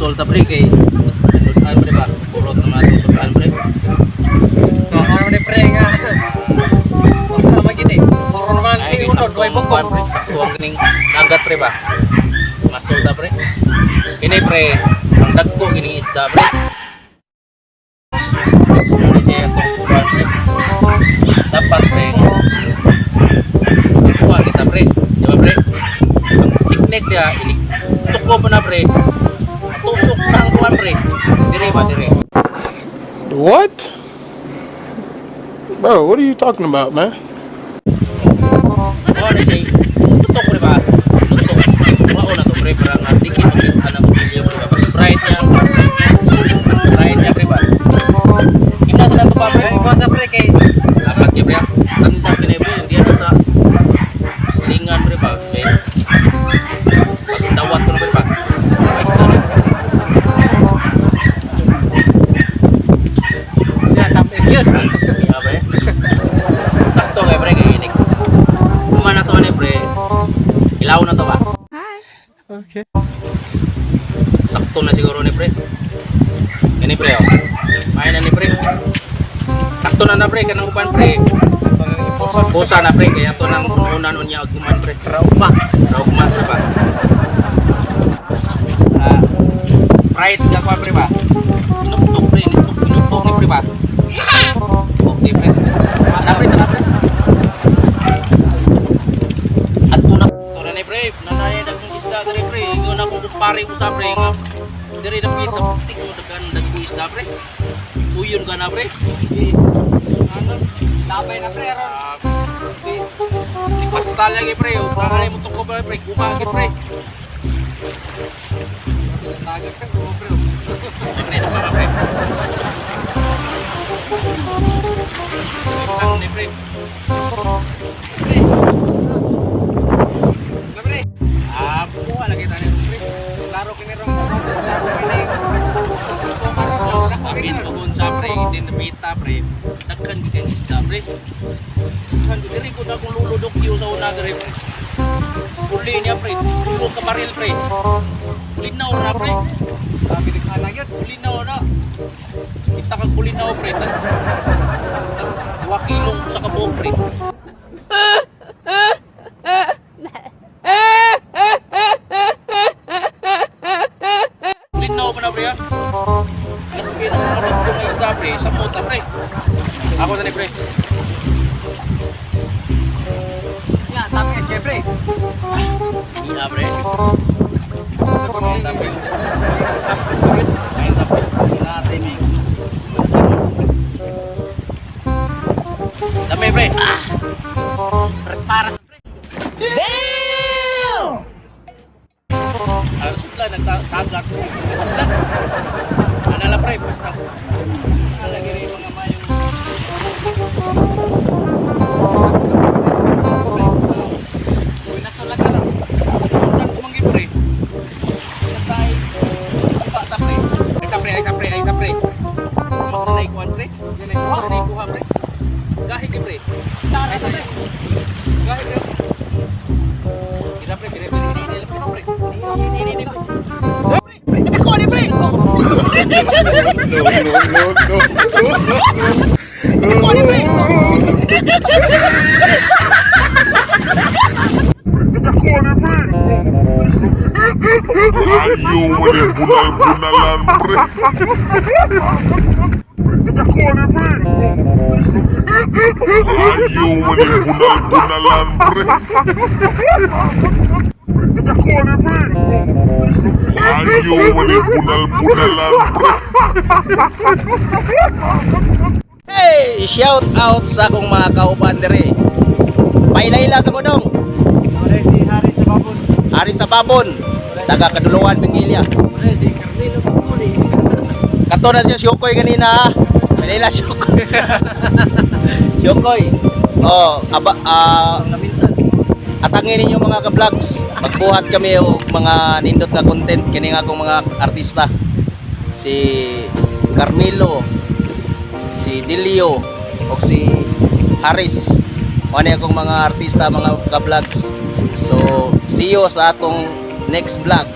Masol ta, pre, kay ay, pre ba? Purot na mga tusukan, pre. So, ano ni pre nga? Wala man gini. Puro naman Ay, kay unod, way saktong bukog. pre, sakto ang kining dagat, pre ba. Masol ta, pre. Kini, pre, ang dagko kining isda, pre. Ano siya atong kuwan, pre? Dapat, pre. Kuha kita, pre. Di ba, pre? Ang teknik niya, ini tuko pa na, pre. Tusok na ang kuwan, pre. Dire ba, dire. What? Bro, what are you talking about, man? Mao na siya, tutok, pre ba? Tutok. Mao na to, pre, para nga dikit makita na kutsilyo, pre ba? Kasi bright niya. Bright niya, pre ba? Gimnasa na to pa, pre. Ay, kuha sa pre kay Dapat niya, pre. Tandas kini, pre. Hindi na sa silingan, pre ba? Okay. Pagdawat ko na, pre ba? Ayos na rin. Ya, tapos yun. Iya, pre. Sakto kay pre kay inig. Kuma na to ni pre. Ilaw na to ba? Okay. Sakto na siguro ni pre. Kani, pre, oh. Main na ni pre. Sakto na na, pre, kanang upan, pre. Pusa na, pre, kaya to nang unan unya og kuman, pre. Trauma. Trauma, pre ba. Ah, pride ka ko, pre ba. Inuktok, pre, inuktok, inuktok ni pre ba. Okay, pre. Na, pre, na, pre. At na to na ni pre, nanay dagkong isda diri, pre. Ingon ako kumpare ko sa pre nga. Diri na pita putik mo daghan dagkong isda, pre. Uyon ka na, pre. Ano? Labay na pre ron. Ah, basta lagi, pre, oh. Baka mo tuko pa, pre, kuha pre. Tagal ka ko, pre. Pre, pre, pre, pre. Ang ni pre. Na, pre. Ah, kuha lagi tani, pre. Klaro kini rong. Klaro kini. Amin og unsa, pre, hindi napita, pre. Daghan gid kang isda, pre. Daghan gid diri ko na akong luludok yo sa una diri, pre. Uli niya, pre. Tulo ka baril, pre. Kulinaw ra, pre. Sabi ni kana yun. Kulinaw na. Kita kang kulinaw, pre. Tag tag 2 kilong sa kabuok, pre. Kulinaw pa na, pre, ha? Alas pre, ang mga dagko nga isda, pre. Sa mota, pre. Ako na ni pre. Ya, tapos kay pre. Iya, pre. Kain ta, pre. Kain ta, pre. Natin, eh. Dami, pre. Ah! Para pre. Ang sudla, nagtagat. Sudla. Ano na, pre, basta. Alagi rin mga mayong. Uy, nasa ka lang. Unan kumanggi, pre. Sa tayo. Pa ta, pre. Ay sa pre, ay sa pre, ay sa pre. Magdanay kuan, pre. Yan ay kuha. Magdanay kuha, pre. Gahi ki, pre. Tara sa pre. Gahi, pre. Kita, pre, pre, pre, pre, pre, pre, pre. Ini, ini, ini, pre. Pre, pre, kadako ni, pre. No, no, no, no. Kadako ni, pre. Ayaw mo na bunal-bunalan, pre. Ayaw mo na bunal-bunalan, pre. Ayaw mo na bunal-bunalan, pre. Hey, shout out sa akong mga kauban diri. Pailayla sa Budong, Wala si Hari sa Babon. Ari sa Babon, taga Kaduluan, Mingilya. Wala si Carmelo Babon. Kato na siya Syokoy kanina ha. Pailayla Syokoy. Syokoy. Oh, aba, ah, Lamintan. atangin ninyo, mga ka-vlogs. Magbuhat kami og mga nindot nga content kini nga akong mga artista. Si Carmelo, si Delio, ug si Haris. Mao ni akong mga artista, mga ka-vlogs. So, see you sa atong next vlog.